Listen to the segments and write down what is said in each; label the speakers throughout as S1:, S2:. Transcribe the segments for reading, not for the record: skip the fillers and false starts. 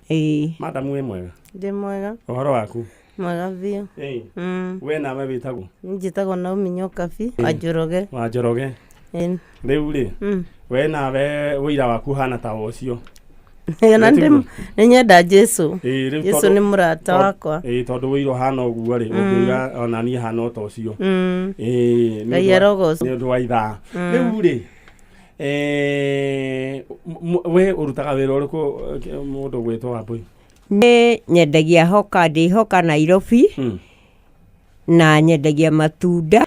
S1: Ĩĩ.
S2: Madam, wĩ mwega?
S1: Ndĩ mwega.
S2: Ũhoro waku?
S1: Mwega biũ.
S2: Ĩĩ.
S1: Mm.
S2: We nawe wĩtagwo?
S1: Njĩtagwo Naomi Nyokabi wa Njoroge.
S2: Wa Njoroge.
S1: Ĩĩ.
S2: Rĩu rĩ, we nawe ũira waku ũhana ta ũcio?
S1: Ona
S2: Wĩtiguo?
S1: nĩ nyenda Jesu.
S2: Ĩĩ, rĩu
S1: Jesu
S2: tondũ
S1: nĩ mũrata wakwa.
S2: Ĩĩ, tondũ ũira ũhana ũguo rĩ, ũngĩuga ona niĩ hana o ta ũcio. Ĩĩ, nĩ
S1: Ngai
S2: ũndũ wa-
S1: arogocwo.
S2: nĩ ũndũ wa ithaa rĩu rĩ, we ũrutaga wĩra ũrĩkũ, mũndũ gwĩtwo Wambũi?
S3: Nĩ nyendagia hoka, ndĩ hoka Nairobi. Na nyendagia matunda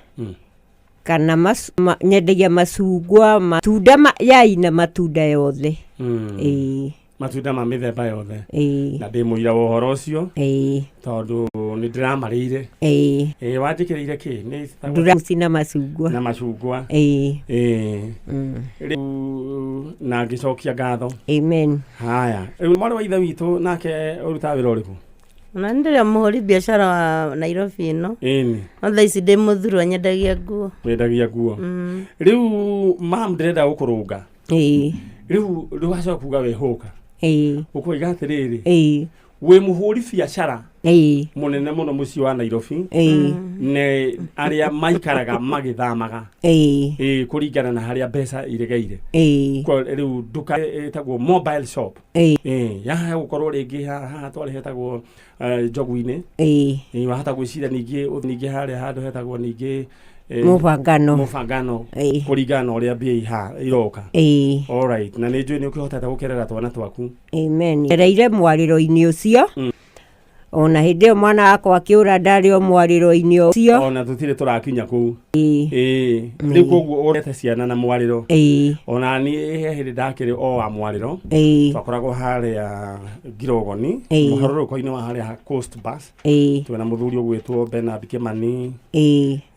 S3: kana nyendagia macungwa, matunda yai na matunda yothe. Ĩĩ.
S2: Matunda ma mĩthemba yothe.
S3: Ĩĩ.
S2: Na ndĩ mũira wa ũhoro ũcio
S3: Ĩĩ.
S2: tondũ nĩ ndĩramarĩire.
S3: Ĩĩ.
S2: Ĩĩ, wanjĩkĩrĩire kĩ nĩ citagwo?
S3: Nduramuci na macungwa.
S2: Na macungwa.
S3: Ĩĩ.
S2: Ĩĩ. Rĩu na ngĩcokia ngatho.
S3: Amen.
S2: Haya, rĩu mwarĩ wa ithe witũ nake ũrutaga wĩra ũrĩkũ?
S1: Ona nĩ ndĩrĩ mũhũri biacara wa Nairobi ĩno.
S2: Ĩni.
S1: No thaa ici ndĩ mũthurwa, nyendagia nguo.
S2: Wendagia nguo. Rĩu mam, ndĩrenda gũkũrũnga.
S3: Ĩĩ.
S2: Rĩu wacoka kuga wĩ hũka,
S3: Ĩĩ.
S2: ũkoiga atĩrĩrĩ,
S3: Ĩĩ.
S2: wĩ mũhũri biacara
S3: Ĩĩ.
S2: mũnene mũno mũciĩ wa Nairobi,
S3: Ĩĩ.
S2: nĩ arĩa maikaraga magĩthamaga.
S3: Ĩĩ.
S2: Ĩĩ, kũringana na harĩa mbeca iregeire.
S3: Ĩĩ.
S2: Kwa rĩu nduka ĩtagwo mobile shop.
S3: Ĩĩ.
S2: Ĩĩ, yaha gũkorwo rĩngĩ haha twarĩ hetagwo Njogu-inĩ.
S3: Ĩĩ.
S2: Ĩĩ, wahota gwĩciria ningĩ harĩa handũ hetagwo ningĩ
S3: Mũbangano.
S2: Mũbangano.
S3: Ĩĩ.
S2: Kũringana na ũrĩa mbia iha iroka.
S3: Ĩĩ.
S2: Alright, na nĩ njũĩ nĩ ũkĩhotete gũkerera twana twaku.
S3: Amen. Ngereire mwarĩro-inĩ ũcio. Ona hĩndĩ ĩyo mwana wakwa akĩũra, ndarĩ o mwarĩro-inĩ ũcio.
S2: Ona tũtirĩ tũrakinya kũu.
S3: Ĩĩ.
S2: Ĩĩ, rĩu koguo ũrete ciana na mwarĩro.
S3: Ĩĩ.
S2: Ona niĩ he hĩndĩ ndakĩrĩ o wa mwarĩro.
S3: Ĩĩ.
S2: Twakoragwo harĩa Ngirogoni, mũharũrũko-inĩ wa harĩa Coast Bus. Twĩna mũthuri ũgwĩtwo Bernard Kimani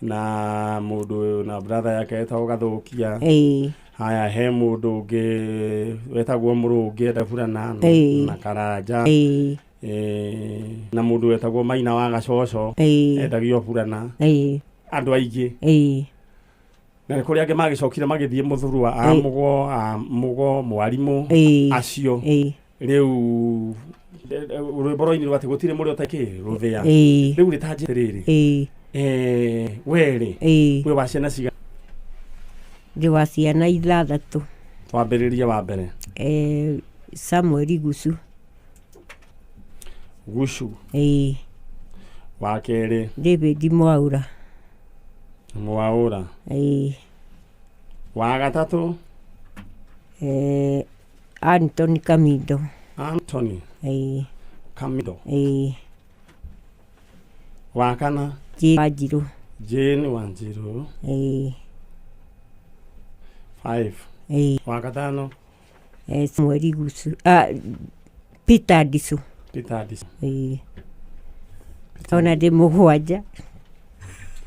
S2: na mũndũ na brother yake etagwo Gathũkia. Haya, he mũndũ ũngĩ wetagwo Mũrũngĩ enda burana na Karanja. Na mũndũ wetagwo Maina wa Gacoco, endagio burana. Andũ aingĩ. Na nĩ kũrĩ angĩ magĩcokire magĩthiĩ mũthurwa a Mũgo, a Mũgo mwarimũ acio. Rĩu rwĩmbo rwainirwo atĩ gũtirĩ mũrĩ ũtakĩ rũthĩa. Rĩu rĩtanjĩ rĩrĩ, we rĩ, wĩ wa ciana cigana?
S3: Ndĩ wa ciana ithathatũ.
S2: Twambĩrĩrie wa mbere.
S3: Samuel Gucu.
S2: Gucu.
S3: Ĩĩ.
S2: Wa kerĩ?
S3: David Mwaura.
S2: Mwaũra.
S3: Ĩĩ.
S2: Wa gatatũ?
S3: Anthony Kamindo.
S2: Anthony
S3: Ĩĩ.
S2: Kamindo.
S3: Ĩĩ.
S2: Wa kana?
S3: Jane Wanjirũ.
S2: Jane Wanjirũ.
S3: Ĩĩ.
S2: Five.
S3: Ĩĩ.
S2: Wa gatano?
S3: Samuel Gucu, ah, Peter Ndicu.
S2: Peter Ndicu.
S3: Ĩĩ, ona ndĩ mũgwanja.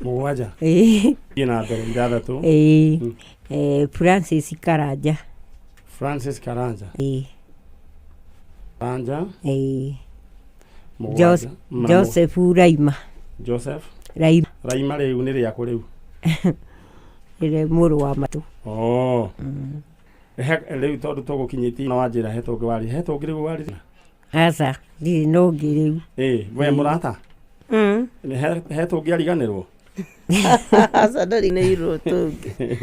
S2: Mũgwanja.
S3: Ĩĩ.
S2: Thiĩ na mbere, ithathatũ.
S3: Ĩĩ. Francis Karanja.
S2: Francis Karanja.
S3: Ĩĩ.
S2: Karanja.
S3: Ĩĩ.
S2: Mũgwanja.
S3: Joseph Raima.
S2: Joseph
S3: Raima.
S2: Raima rĩu nĩ rĩakũ rĩu?
S3: Ĩrĩa mũrũ wa matũ.
S2: Oh. Rĩu tondũ tũgũkinyĩtie na wanjĩra he tũngĩ wari, he tũngĩ rĩu wari?
S3: Aca, ndirĩ na ũngĩ rĩu.
S2: Ĩ, we mũrata, Nĩ he tũngĩ ariganĩrwo?
S1: Aca, ndarĩ na irwo tũngĩ.